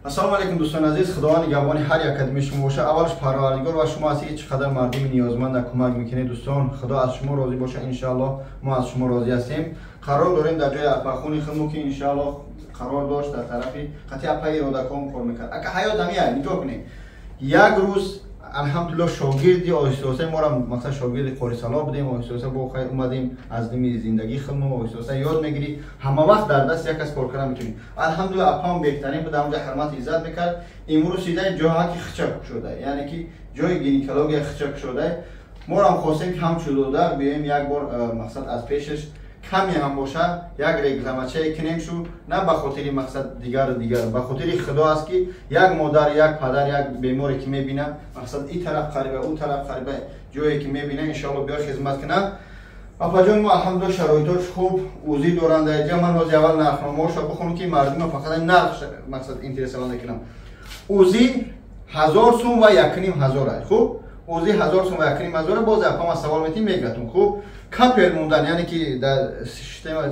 Ассалому алайкум, дӯстони азиз. Худованд нигаҳбони ҳар як кадами шумо боша. Аввалаш Парвардигор ва шумо ҳастед, ки чӣ қадар мардуми ниёзманда кӯмак мекунед. Дӯстон, Худо аз шумо розӣ боша. Иншааллоҳ, мо аз шумо розӣ ҳастем. Қарор дорем дар ҷои апахони худмо, ки иншааллоҳ қарор дошт дар тарафи қати апаи Иродаком кор мекард. Ака, ҳаёт ҳамия, нигоҳ кунед, як рӯз, алҳамдулиллоҳ, шогирди оҳиста оҳиста моро, мақсад, шогирди Қорисало будем. Оҳиста оҳиста бо хайр омадем аз дими зиндагии худмо. Оҳиста оҳиста ёд мегирӣ, ҳама вақт дар даст як кас кор карда метавонӣ. Алҳамдулиллоҳ, апам беҳтарин буд, ҳамҷа ҳурмати иззат мекард. Имрӯз сидаи ҷоҳаки хича кушода, яъне ки ҷои гинекология хича кушода. Морам хостем, ки ҳамчун додар биёем, як бор, мақсад, аз пешаш каме ҳам боша як рекламачае кунем шу, на ба хотири, мақсад, дигару дигар, ба хотири Худо аст, ки як модар, як падар, як беморе ки мебина, мақсад, и тараф қариба, ӯ тараф қариба, ҷое ки мебина, иншоалло, биё хизмат кунад. Апаҷон, мо, алҳамдулилла, шароитош хуб, УЗИ доранд дар ҷа. Ман ҳози аввал нархномаҳошо бихонам, ки мардума фақат нарх, мақсад, интересованда кунам. УЗИ 1000 сум ва 1500 ай. Хуб, УЗИ 1000 сум ва 1500. Боз апама савол метим, мегратум. Хуб, капель мондан, яъне ки дар система,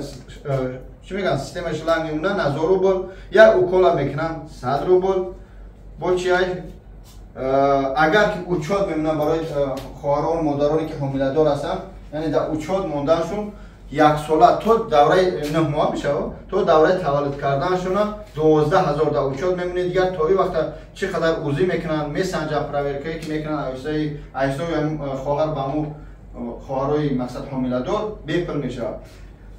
чӣ мегӯянд, системаи шланг мемонанд, 1000 рубл. Як укола мекунанд, 100 рубл. Бо чи ай, агар ки учёт мемонанд, барои хоҳарон, модароне ки ҳомиладор ҳастанд, яъне дар учёт монданшон яксола то давраи 9 моҳ мешавад, то давраи таваллуд карданашона 12 000 дар учёт мемонед. Дигар то ин вақта чӣ қадар УЗИ мекунанд, месанҷанд, проверкае ки мекунанд, аҳистои хоҳар ба ҳамун хоҳарои, мақсад, ҳомиладор бепул мешавад.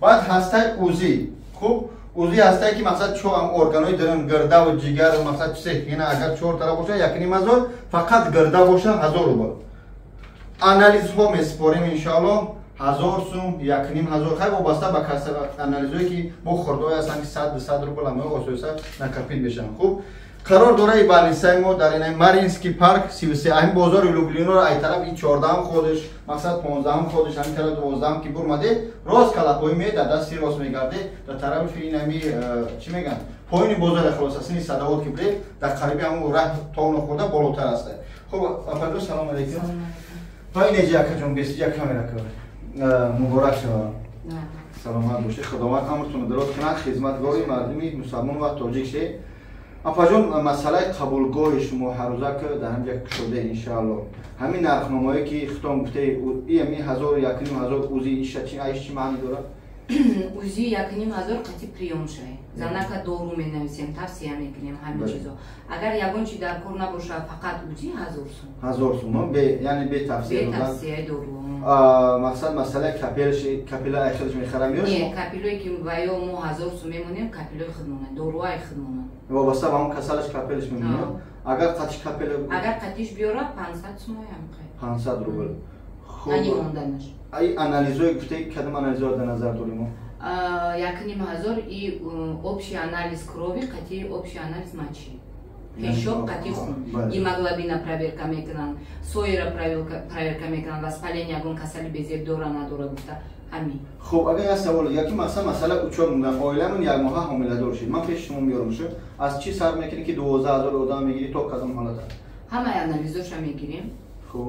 Баъд ҳастаи УЗИ. Хуб, УЗИ ҳастае, ки, мақсад, чо органҳои дарун, гирдаву ҷигар, мақсад, чизе ина, агар чор тараф боша, 1500, фақат гирда боша, 1000 рубл. Анализҳо месупорем, иншоалло, 1000 сум, 1500. Хай, вобаста ба анализҳое, ки бо хурдое ҳастанд, ки 100, 200 рубл, ҳамаи осоиста накопить мешаванд. Хуб, қарор дораи больницаи мо дар ина Мариинский парк 33, ҳамин бозори Люблиноро ай тараф и 14-ам ходиш, мақсад, 15-ам ходиш, ҳамин тараф 12-ам ки бурмаде, рост калапои ме дар дасти рост мегарде, дар тарафи инами, чӣ мегӯянд, поёни бозори, хулоса, сини Садовод ки буде, дар қариби ҳамун раҳ товно хӯрда болотар аст. Хуб, апаҷон, салом алейкум. Ва инеҷа, акаҷон, бесиҷа камера кар. Муборак шава, саломат бошед, Худованд амртонро дароз кунад, хизматгори мардуми мусалмон ва тоҷик ше. Апаҷон, масъалаи қабулгоҳи шумо ҳаррӯза ки дар ҳамҷа кушода, иншаалло, ҳамин нархномое ки хитом гуфтаи, ами ҳазору 1500 УЗИ, иша чи, аиш чӣ маъни дорад? УЗИ 1500 қати приём шай занака, дору менависем, тавсия мекунем, ҳамин чизо. Агар ягон чи дар кор набоша, фақат УЗИ, 1000 сум. 1000 сум, яъне бетавсия? Бетавсияи дору. Мақсад, масъалаи капела айхелш мехарам ё? Не, капелое ки ва ё мо 1000 сум мемонем, капелои худмона, доруаи худмона. Вобаста ба ҳамон касалаш капелш мемонем. Агар қатиш капела? Агар қатиш биёра, 500 сум оям. 500 рубл. Ани монданаш. Ай анализое гуфтаи, кадом анализоро дар назар дорем? 1500 и общий анализ крови қати общий анализ мочи, пешоб қати хун, гемоглобина проверка мекунанд, соира проверка мекунанд, воспаление, ягон касали безеб дора, надора гуфта, ҳамин. Хуб, агар як савол, яки масалан, масъала учёт мондан, оиламон як моҳа ҳомиладор шид, ман пеши шумо меёрам, шу аз чӣ сар мекунӣ, ки 12 000 одам мегирӣ, то кадом ҳолата? Ҳамаи анализоша мегирем.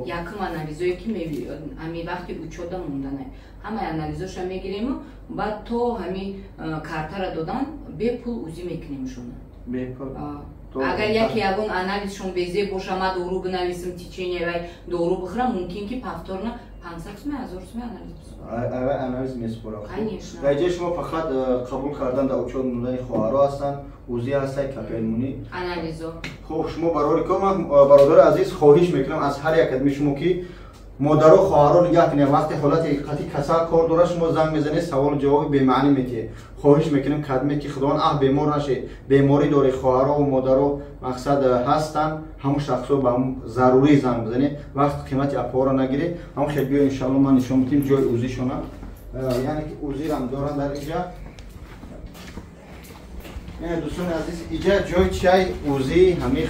Якум анализое ки ҳами вақти учёта монданай, ҳамаи анализоша мегирему баъд то ҳами картара додан бепул УЗИ мекунем шуна. Агар яке ягон анализшон безеб боша, ма дору бинависим, течение вай дору бихӯрам, мумкин ки повторно 500 суми, 1000 суми анализ. Анализ месупорам? Конечно. Дар ҷои шумо фақат қабул кардан, дар учёт мондани хоҳаро ҳастанд, УЗИ ҳастай, капелмунӣ? Анализо. Хуб, шумо барори кор. Ман, бародари азиз, хоҳиш мекунам аз ҳар як кадми шумо, ки модаро, хоҳаро нигаҳ кунед. Вақте ҳолати қатъи касал кор дорад, шумо занг мезанед, саволу ҷавоби бемаънӣ метиҳед. Хоҳиш мекунем, кадме ки Худованд аҳ бемор нашед, беморӣ доред, хоҳарову модаро, мақсад, ҳастанд, ҳамун шахсо ба ҳамун зарурӣ занг бизанед, вақт қимати апоро нагиред. Ҳамун хел биё, иншалло, ман нишон медиҳем ҷои УЗИшона, яъне ки УЗИрам доранд дар инҷа. Дӯстони азиз, иҷа ҷои чай УЗИ ҳами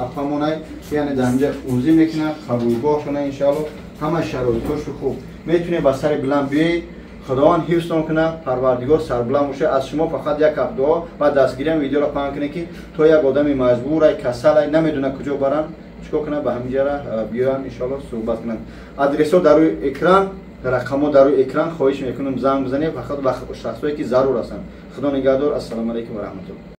апамонай, яъне дар ҳамҷа УЗИ мекунад, қабулгоҳшона. Иншалло, ҳама шароитҳошу хуб, метунед ба сари биланд биёед. Худованд ҳифзтон кунад, Парвардигор сарбуланд бошад. Аз шумо фақат як ҳафт дуо ва дастгириам, видеоро паҳн кунед, ки то як одами маҷбурай, касалай, намедона куҷо баранд, чикор кунад, ба ҳаминҷара биёянд, иншоалло, суҳбат кунанд. Адресҳо дар рӯи экран, рақамҳо дар рӯи экран. Хоҳиш мекунам, занг бизанед фақат ба шахсое, ки зарур ҳастанд. Худо нигаҳдор. Ассалому алайкум ва раҳматулло.